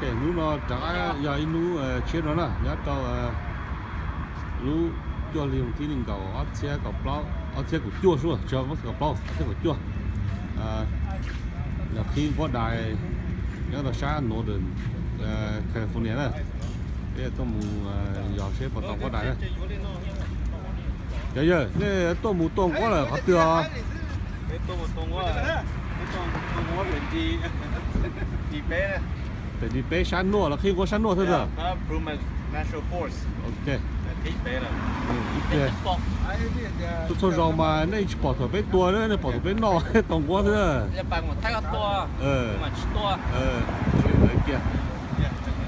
Hnub no rov qab yog ib hnub tshiab no na, nyob rau lub cuaj hli thib nees nkaum ob txhiab kaum plaub, ob txhiab kaum cuaj xwb, tsis yog kaum plaub, ob txhiab kaum cuaj. Yog qhib nquab dais nyob rau sab Northern California na. Peb tuaj mus yos seb puas tau nquab dais na. Cov yawg, nej tuaj mus tua nquab lawm qhov twg os? Pem Lis Peb sab nuaj los qhib nquab sab nuaj thiab ntag. Ok. Ib pliag tuaj txhua zaus mas nej tsis pom thaum peb tua, nej pom thaum peb noj tau nquab xwb.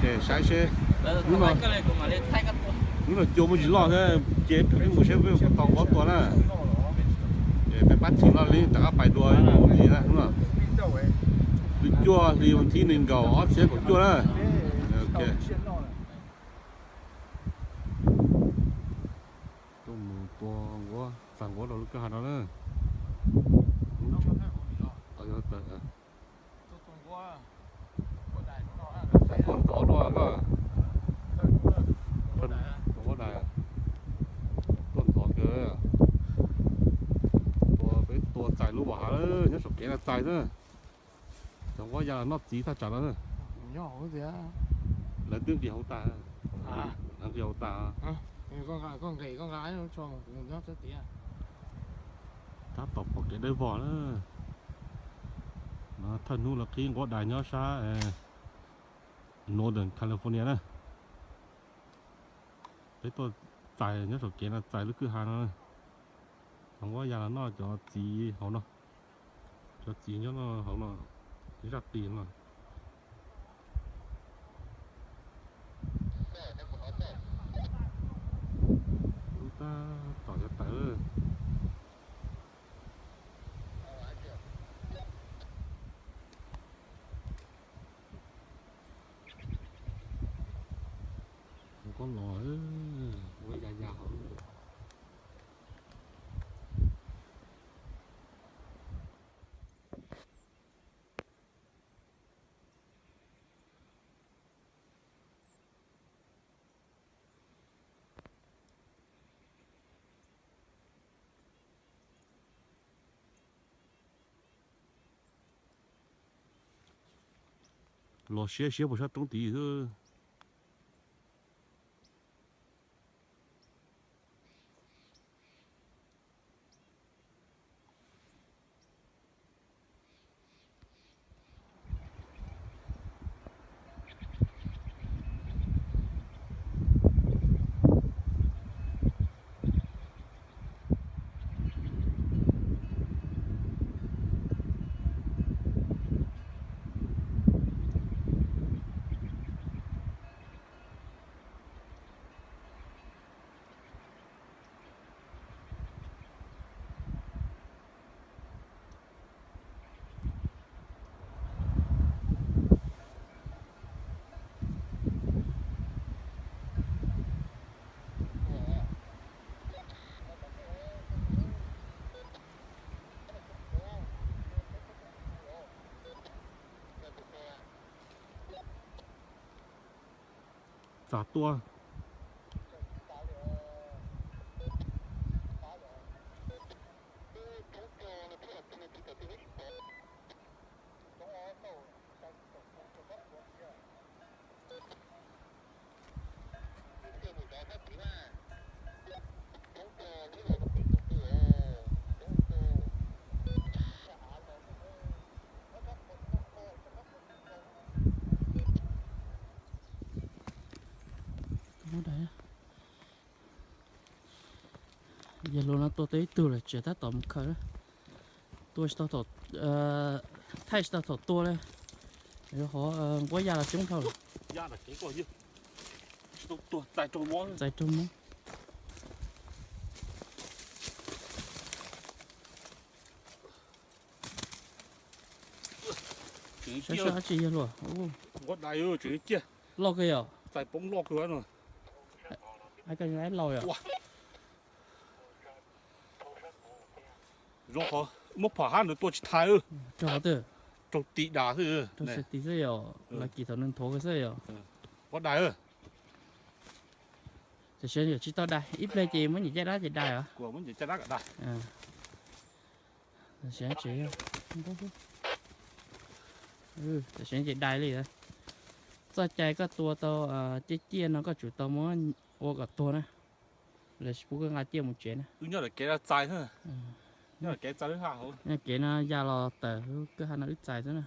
Ces saib seb hnub no cua muaj tsis loj thiab, ces peb mus seb peb puas tau nquab tua na. Ces peb pab tsis loj li rov qab pais dua ib hnub ntxiv na hnub no. Lub cuaj hli thib nees nkaum ob txhiab kaum cuaj na. Ok. Tuaj mus tua nquab, txais nquab rau lub kwj ha no na. Tuaj ntxov dua koj. Tua nquab dais, tuaj ntxov kawg. Tua, peb tua txais lub vam hav nyob saum kev no txais xwb. Cov nquab ya los noj txiv thaj tsam no. Lawv twb nqis hauv tas. Lawv nqis hauv tas. Tab tom pom kev dawb vog na. No thawj hnub lawv qhib nquab dais nyob sab Northern California na. Peb tuaj txais nyob saum kev no txais lub kwj ha no. Cov nquab ya los noj cov txiv hauv no. Cov txiv nyob no hauv no, zaj qis no. Lub tab tom yuav tawm. Nquab los, nquab ya ya hauv. Los siab siab puas sab roob tid xwb. Txav tua. Yawg hluas no tua tau ib tug lawm, tseem tab tom mus khaws na. Tua tsis tau thaum, thaij tsis tau thaum tua li. Qhov nquab ya los coob dhau lawm. Txais raug mob. Saib saib dab tsi yawg hluas. Loj kawg yom. Laus yom. Zoo qhov muab phom hab ntawd tua tsis thaiv. Rau qhov twg? Rooj ti das xwb. Rooj ti xwb yom, los kis thaum nws nthuav xwb yom. Pob dais. Tam sim no tsis tau dai, ib pliag ces muab nyiam caj dab ces dai os. Tam sim no ces dai li. Txoj cai koj tua tau ciaj ciaj no koj tsum tau muab ua kom tuag na, lawv tsis pub koj nqa ciaj mus tsev na. Nyob kev no ya los tawm lub kwj ha no wb txais xwb na.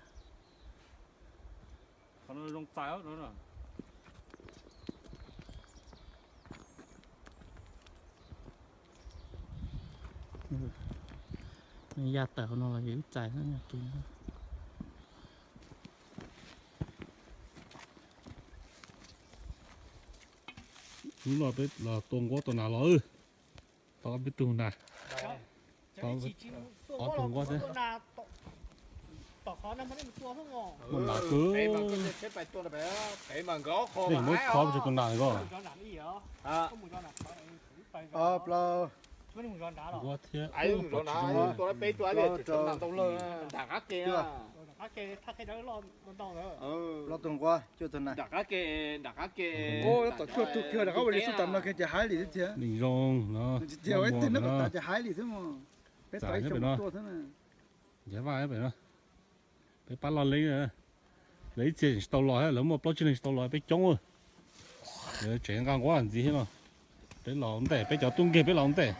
Ya tawm hauv no los yog wb txais xwb. Hnub no peb los tua nquab tua nas los, tau ob peb tug nas, ob tug nquab thiab. Muaj nas kawg. Muab khov tsis tus nas ko. Nquab thiab. Nquab tom cuaj tug kiag rov qab ua li xub tam no kiag ces haib li thiab. Neeg zoo no, tsis tias ua ib teg nyob kom tas ces haib li thiab. Peb tom ib xyoos tuaj xwb na. Ncav vaj pem no, peb pab loj leeb, lawv ib txhia tsis tau los, lawv muaj plaub tsib leeg tsis tau los, peb coob. Lawv tseem nqa nquab ntxiv thiab no. Peb los ua ntej, peb cov tub nkeeg peb los ua ntej.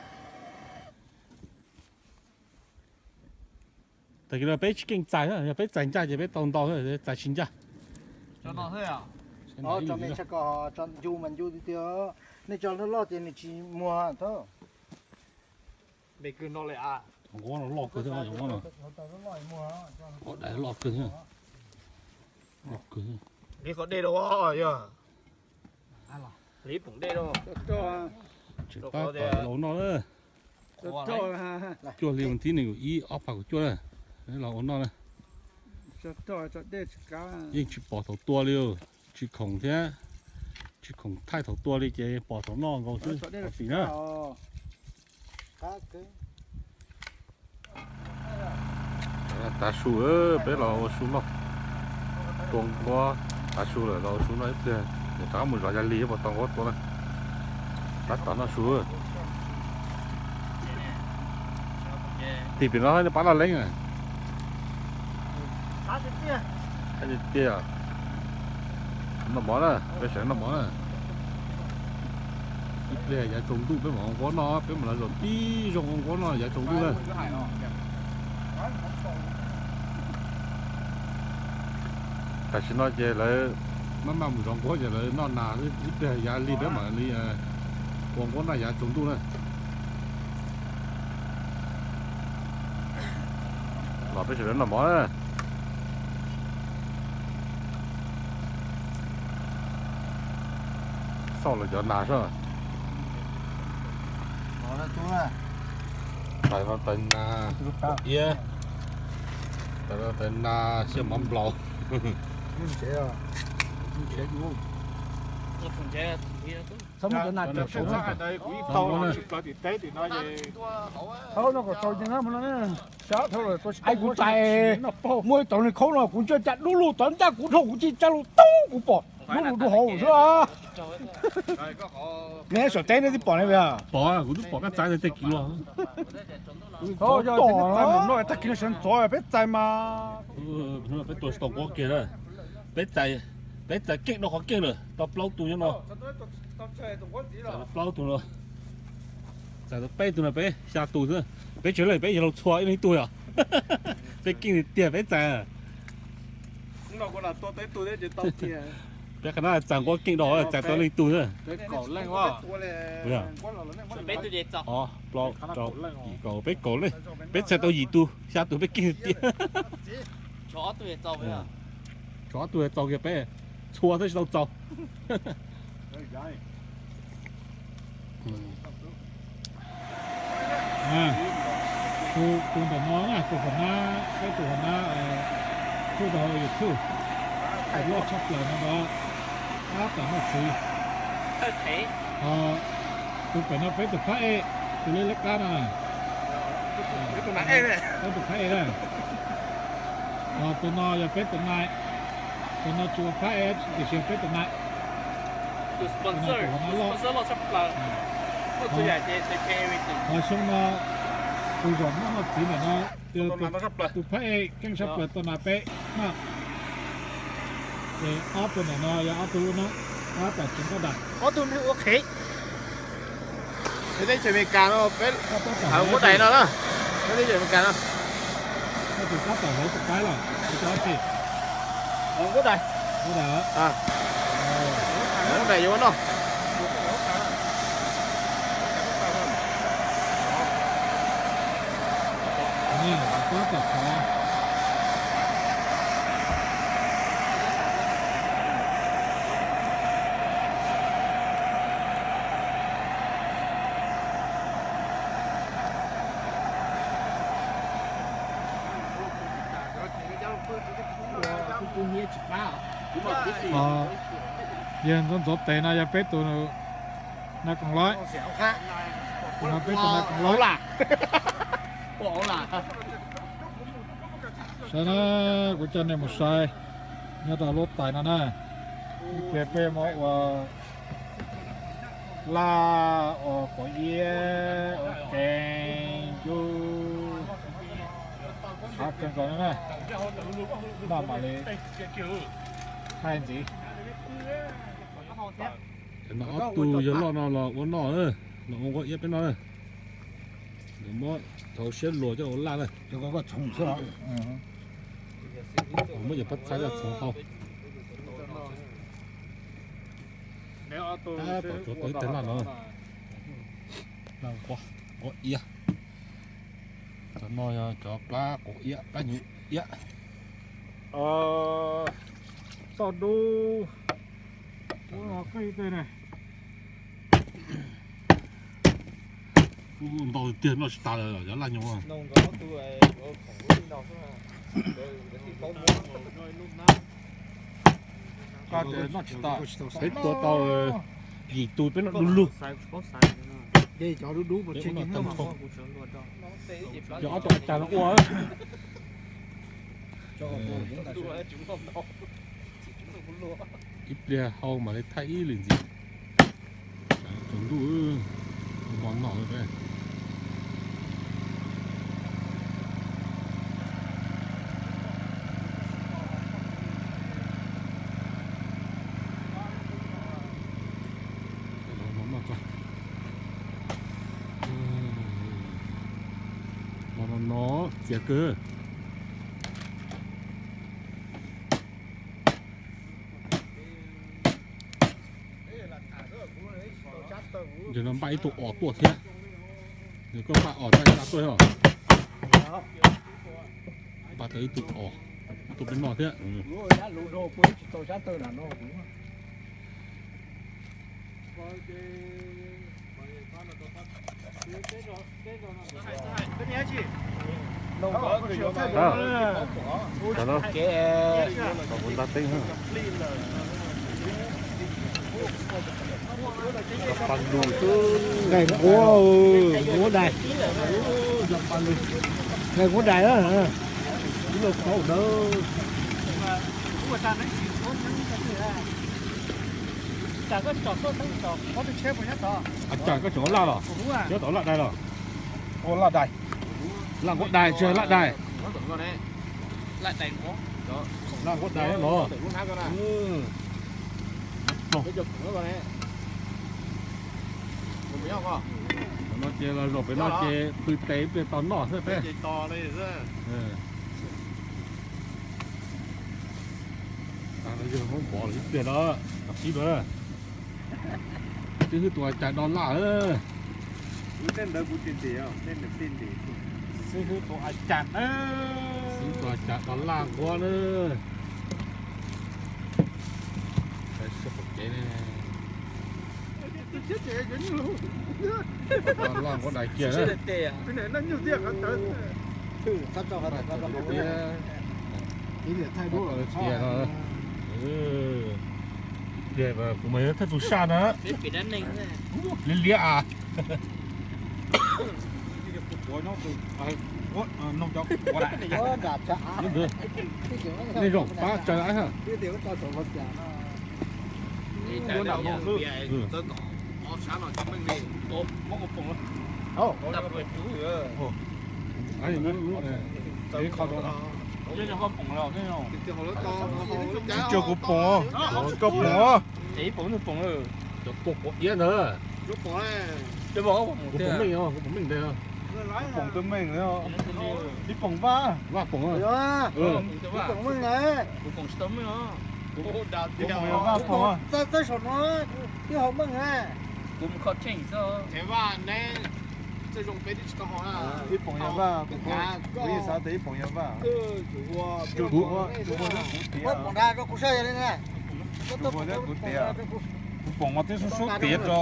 Tag kis no peb tsis keej txais, yog peb txais ncaj ces peb tau ntau, txais tsis ncaj. Tso me tshaj ko, tso ncu mas ncu tiag tiag, nej tso loj loj ces nws tsis muag thiab. Nquab no loj kawg thiab, nquab no. Qhov dais loj kawg thiab. Loj kawg. Tsis pab tom los noj na. Cuaj hli vas thib nees nkaum ib ob phav kaum cuaj na, los ua noj na. Yeej tsis pom thaum tua li, tsis khoom thiab, tsis khoom thaij thaum tua li ces pom thaum noj nkaus xwb, pom xim na. Tav su, peb los ua su noj. Tua nquab tav su lawm los ua su noj ib pliag, rov qab mus zov yaj li puas tau nquab tua na. Tab tom noj su. Tim pem no nej pab loj leeb. Tiag, noj mov na, peb sawv noj mov na. Ib pliag yav tsaus ntuj peb mam ua nquab noj, peb mam los zaum tib zoo ua nquab noj yav tsaus ntuj na. Tam sim no ces lawv maj maj mus zov nquab ces lawv noj nas, ib pliag yav lig peb mam li ua nquab noj yav tsaus ntuj na. Los peb sawv daws noj mov na. Xauj lawv cov nas soj. Tais no tais nas iab, tais no tais nas xiab mov nplaum. Kuv tais muaj ib tog nws khaub no kuv ntsia cas dub lug tod ncaj kuv dhau kuv ci ca lug tub kuv pom dub lug dub hauv xwb. Nej saum teb nej twb pom ne. Pom, kuv twb pom koj txais tej kis los. Tom no tag kis no sawv ntxov peb txais mas. Peb tua tsis tau nquab kiag na. Peb txais, peb txais keej dhau qhov keej lawm, tau plaub tug nyob no. Txais tau plaub tug no. Txais tau peb tug no peb xya tug xwb. Peb tsev leej peb yog laug txhua ib leeg ib tug yom. Peb keej tiag peb txais. Peb qhov no txais nquab keej dhau txais tau ib leeg ib tug xwb. Peb kaum leej, peb kaum leej, peb txais tau yim tug, xya tug peb keej tiag. Tshuav ob tug txaus kiag peb, txhua twb tsis tau txaus. Tus ntawm no na, tus hauv nab, peb tus hauv nab, tub rau hauv YouTube, tus loj tshaj plaws no ntag, tab tom noj txiv. Ho tus pem no peb tus phab ej, tus liab liab qab no, peb tus phab ej na. Tus no yog peb tus nai, tus no tsis ua phab es tiam sis yog peb tus nai. Tus sponsor loj tshaj plaws. Ho xyoo no tus zaum muab hauj txiv ntawm no, tus phab es keej tshaj plaws tau na peb na. Ces ob tug ntawm no yog ob tug lub no, ob tom tsev nkoj dais. Ob tug neeg ua qhev. Peb teb chaws Amelikas no, peb hauv nkuaj dais no na. Peb teb chaws Amelikas no. Koj tus tab tom hauv tus qaib los, tus tab tsi? Hauv nkuaj dais. Nkuaj dais. Hauv nkuaj dais yuav ua noj. Yawg ntxov ntxov tes no yog peb tus nai koom laib, no peb tus nai koom laib. Saib na, kuv coj nej mus saib nyob rau lub tais no na. Ib pliag peb muab ua laj, ua quav iab, ua keeb, yub, qab kawg nkaus na. Noj mam li thaij ntxiv. Cov no ob tug yawg loj no los ua noj, los ua quav iab peb noj na. Muab thaum siab luas coj ua laj na. Muab yawg pab txhab coj txhoov hau. Tom tsuav tau ib teg laj no. Quav iab. Cov no yog cov plab quav iab, plab nyuv iab. Toj dub. Ntau tiag, noj tsis tas lawm cov laj nyoos. Peb tua tau yim tus, peb noj du lug. Cov ob tug a cas no ua. Ib pliag hau mam li thaij ib lwm ntxiv. Tsaus ntuj, hmo noj lawm. Hmo no no txias kawg. Yog no npaj ib tug os tuaj thiab. Nws koj npaj os npaj ib npaj tuaj os. Npaj tau ib tug os tuaj peb noj thiab. Cov no, cov kuv nta teeb. Nqaij nquab, nquab dais, nqaij nquab dais. Cas koj tseem ua laj los? Nyob tom laj dais los? Ua laj dais. Laj nquab dais tsis laj dais. Laj nquab dais los. No ces los zaum pem no ces pw tes ib pliag tau noj xwb peb. Yawg muab npov lawm ib pliag na, tam sib lawm. Xib hwb tus a cas do laj. Xib hwb tus a cas, xib hwb tus a cas do laj nquab na. Laj nquab dais kiag na. Tiag no, kuv mas yog thawj tus saj na. Liab liab a. Noj cov kuv ua daim. Nej zoo pab tsaws a. Tsis cuag kuv poom, koj poom. Cov poom quav iab ntawd. Kuv poom meej, kuv poom meej ntawd. Poom twb meej, ib poom vaj, vaj poom. Vaj poom. Vaj poom. Ib poom yog vaj, kuv yeej xav tias ib poom yog vaj. Kuv, kuv, kuv poom mas twb sub sub tiav rau,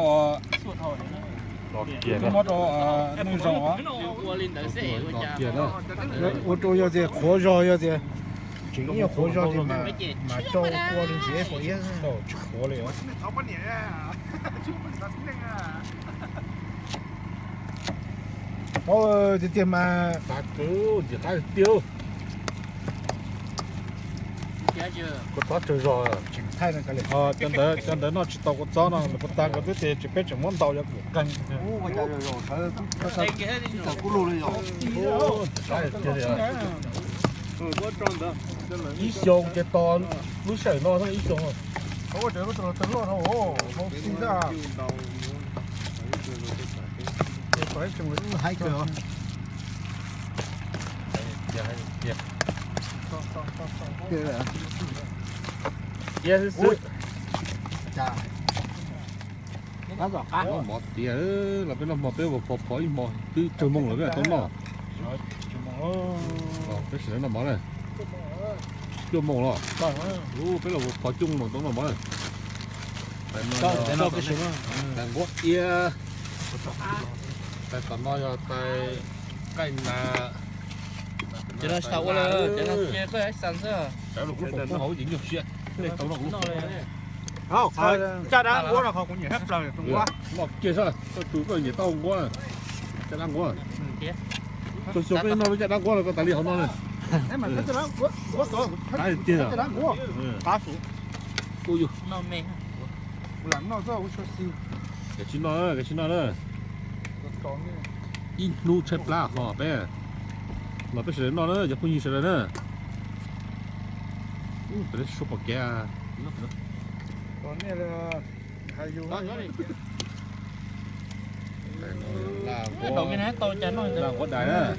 twb muab rau neeg zoo os. Ua rau yog tias qhuav zog, yog tias tseem ib qhuav zog ces mam rau kua li ntxiv, qhuav iab tsis qhuav li os. Paub tiag tiag mas. Xav kwv ntxim qab tiag. Kua txob tsawg zog. Cov ntawd, cov ntawd noj tsis tau kua txob no, nws puas tas koj twb tias tsis, peb tseem muab ntaus yog kuv qeeg. Ib xyoo ces tos lub sij hawm no ib xyoo. Noj mov tiag, los peb noj hmo peb ua phov phov ib hmo twb cuaj moos lawm peb tau noj. Peb sim noj mov na. Cuaj moos los. Peb los ua phov cuaj moos tau noj mov. Tais nquab iab. Tais tom no yog tais nqaij nas. Cov no tsis tau ua lawm, cov no cia koj xav xwb. Cov lus kuv foom kuv hauv ces nyuag siab. Nej tau noj kuv. Caj dab nquab no qhov kuv nyiam tshaj plaws tus nquab. Noj kiag sab, koj tus koj nyiam tau nquab. Caj dab nquab. Xyoo xyoo peb noj lub caj dab nquab los koj tas li hauv no na. Qab tiag. Qab xwb. Ua yus. Kav tsij noj, kav tsij noj na. Ib hnub tshaib plab ho peb. Los peb sawv daws noj na cov phooj ywg sawv daws na. Peb suab pom kev. Laj nquab dais na. Laj nquab dais nyoos na.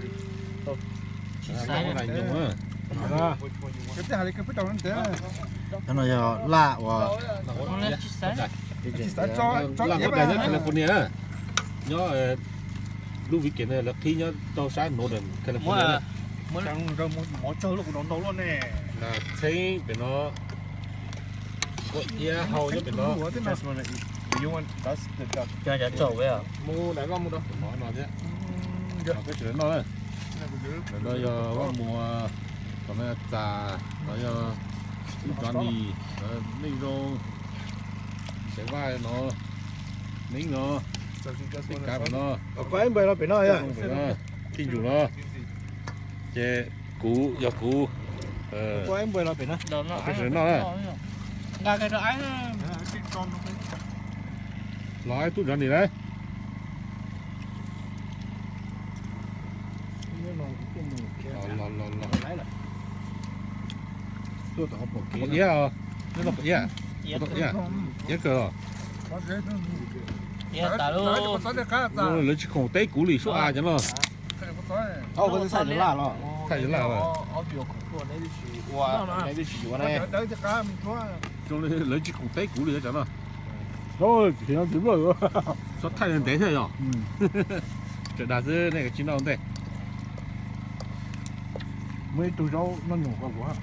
Cov no yog laj uas, laj nquab dais nyob California na. Nyob lub weekend no lawv qhib nyob rau sab Northern California. Txheeb pem no. Nquab iab hau nyob pem no. Peb sawv daws noj na. Ntawm no yog Vaj Muas, tom no yog Txas, no yog Tub Cov Nis, Neej Zoo, Xeev Vaj no, Neeb no, Teb Kav pem no, Tij Ntsum no, ces kuv yog kuv. Peb sawv daws noj na. Los ib tub Cov Nis na. Pom iab, pom iab, iab kawg os. Lawv tsis khoom teb kuv li sub a cov no. Thaij laj los. Lawv tsis khoom teb kuv li cov no. Tsis thaij ntev thiab yog. Tseem dag xwb nej kav tsij noj ua ntej. Muaj ib tug zaub noj nyuam kom kuv.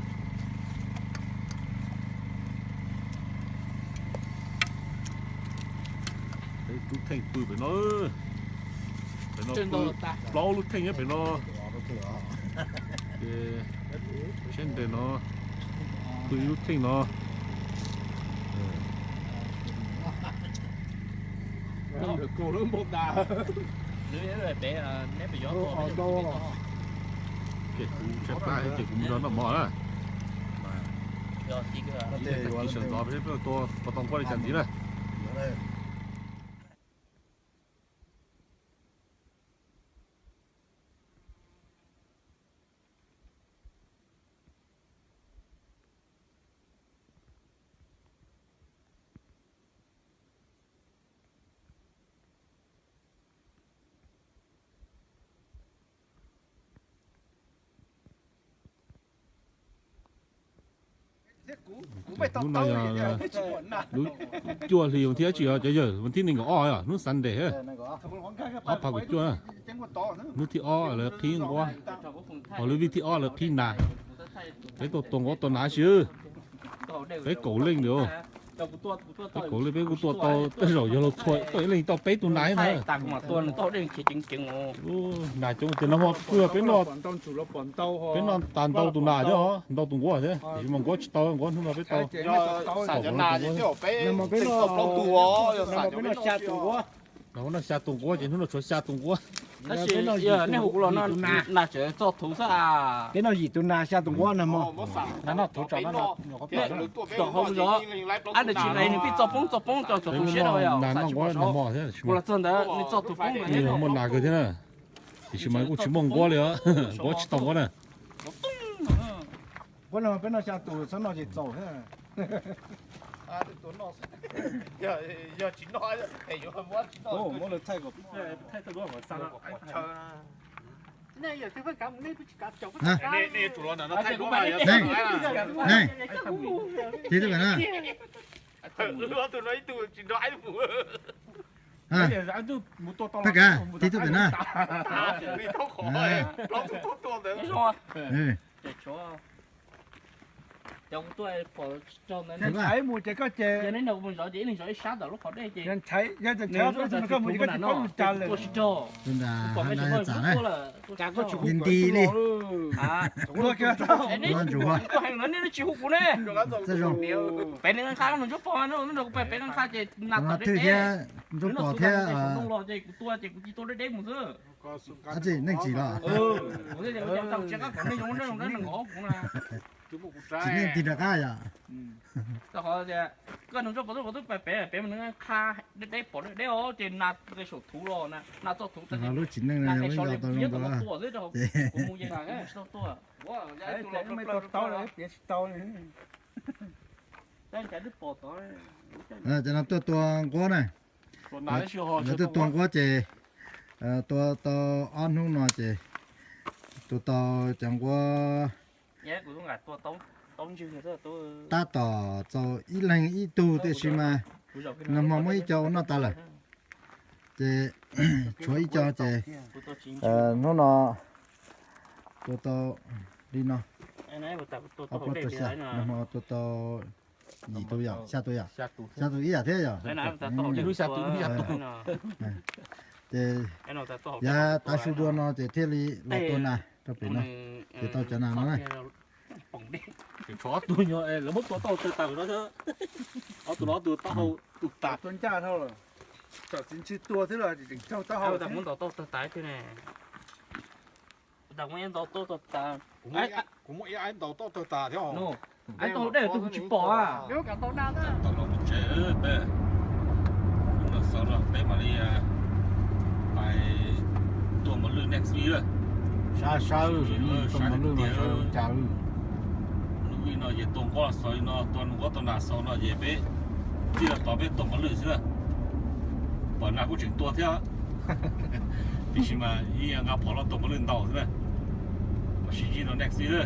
Peb tub theej pw pem no. Pem no pw plaub lub theej nyob pem no. Ces sab ntes no pw ib lub theej no. Ntawm kaus lawm npau tas. Lawv pem, neb pem yov, neb pem yov. Ces kuv tshaib plab ces kuv mus nrog noj mov na. Ib tag kis sawv ntxov peb tua pov tau nquab li cas ntxiv na. Hnub no yog lub cuaj hli vas thib dab tsi os cov yawg? Vas thib nees nkaum ob yog hnub Sunday, ob phav kaum cuaj na. Hnub thib ob lawv qhib nquab, hos lub vij thib ob lawv qhib nas. Peb tuaj tua nquab tua nas tab sis peb kaum leej ntawd. Peb kaum leej peb kuj tua tau, tej zaum yog luag txhua tau ib leeg tau peb tus nas ib ntag. Nas coob tiag no ho, peb noj, peb noj tas ntau tus nas thiab, ntau tus nquab thiab, tiam sis mas nquab tsis tau, nquab hnub no peb tau. Noj xya tus nquab ces hnub no tshuav xya tus nquab. Tab sis nej hu kuv los no, nas tseem txog thuv xwb. Peb noj yim tus nas xya tus nquab na mog. Ab, nws tsis qe nws pheej txo poob txo poob txog thuv siab rau yom. Nas noj nquab nag hmo thiab, kuv los txog ntawd nws txog thuv poob. Muaj nas kawg thiab na, tiam sis mas kuj tsis muaj nquab li os, nquab tsis tau nquab na. Peb noj xya tus txhob noj ces txaus thiab. Neeg, tib tug pem na. Peb kav, tib tug pem na. Ntshai mus ces koj ces, yog neb nrog kuv mus zov ces ib leeg zov ib sab ntawm lub qhov dej ces, yog ntshai, yog ntshai koj mus ces koj tsis paub mus cas lawm. Tus nram hab nrad yog txam na, nti nti li. Tuaj heev no nej tsis hu kuv ne. Pem Neej Qab no Ntsuab Pov, neb nrog kuv pem Neej Qab ces nas tom deb deb, Ntsuab Pov thiab, los ces kuv tua ces kuv cia tua deb deb mus xwb. Ab tsi, Neej Tsim los? Tsis Neej tig rov qab yom? Koj nug Ntsuab Pov, Ntsuab Pov twb pem pem, pem Neej Qab deb deb pom deb deb os ces nas saum thuv los, nas txog thuv tag, lub tsis neej no yog lub nco tau zoo nkaus. Kuv mus ces kuv tsis tau tuaj. Cov no tuaj tua nquab na. Lawv tuaj tua nquab ces tua tau ob hnub no ces tua tau cov nquab tab tom txaus ib leeg ib tug, tiam sis mas nag hmo muab ib co ua noj tas lawm. Ces tshuav ib co ces hnub no tua tau li no, ob plaub rau xya, nag hmo tua tau yim tus yom, xya tus yom, xya tus ib yam thiab yom. Ces yav tav su dua no ces thiaj li los tua nas rau pem no, ces tau cov nas no na. Tshuav ob tug nyuag lawv muab tua tau tawg tas no, ob tug no ob tug taub hau tus tas. Tua ncaj dhau lawm, tsam txiv ntshis tua thiab los tseem raug taub hau. Kuv muab ib aib ntaus taub tawg tas thiab. Aib tau dej twg kuv tsis pom. Tau los mus tsev peb, hnub no xaus no peb mam li pais tua mos lwj next week. Sab sab, tua mos lwj mas sab cas. Lub vij no ces tua nquab xaus li no, tua nquab tua nas xaus no ces peb txij no tod peb tua mos lwj xwb na. Pom nas kuj tseem tua thiab, tiam sis mas ib nqa phom los tua mos lwj ntaus xwb na. Peb sib ntsib no next week na.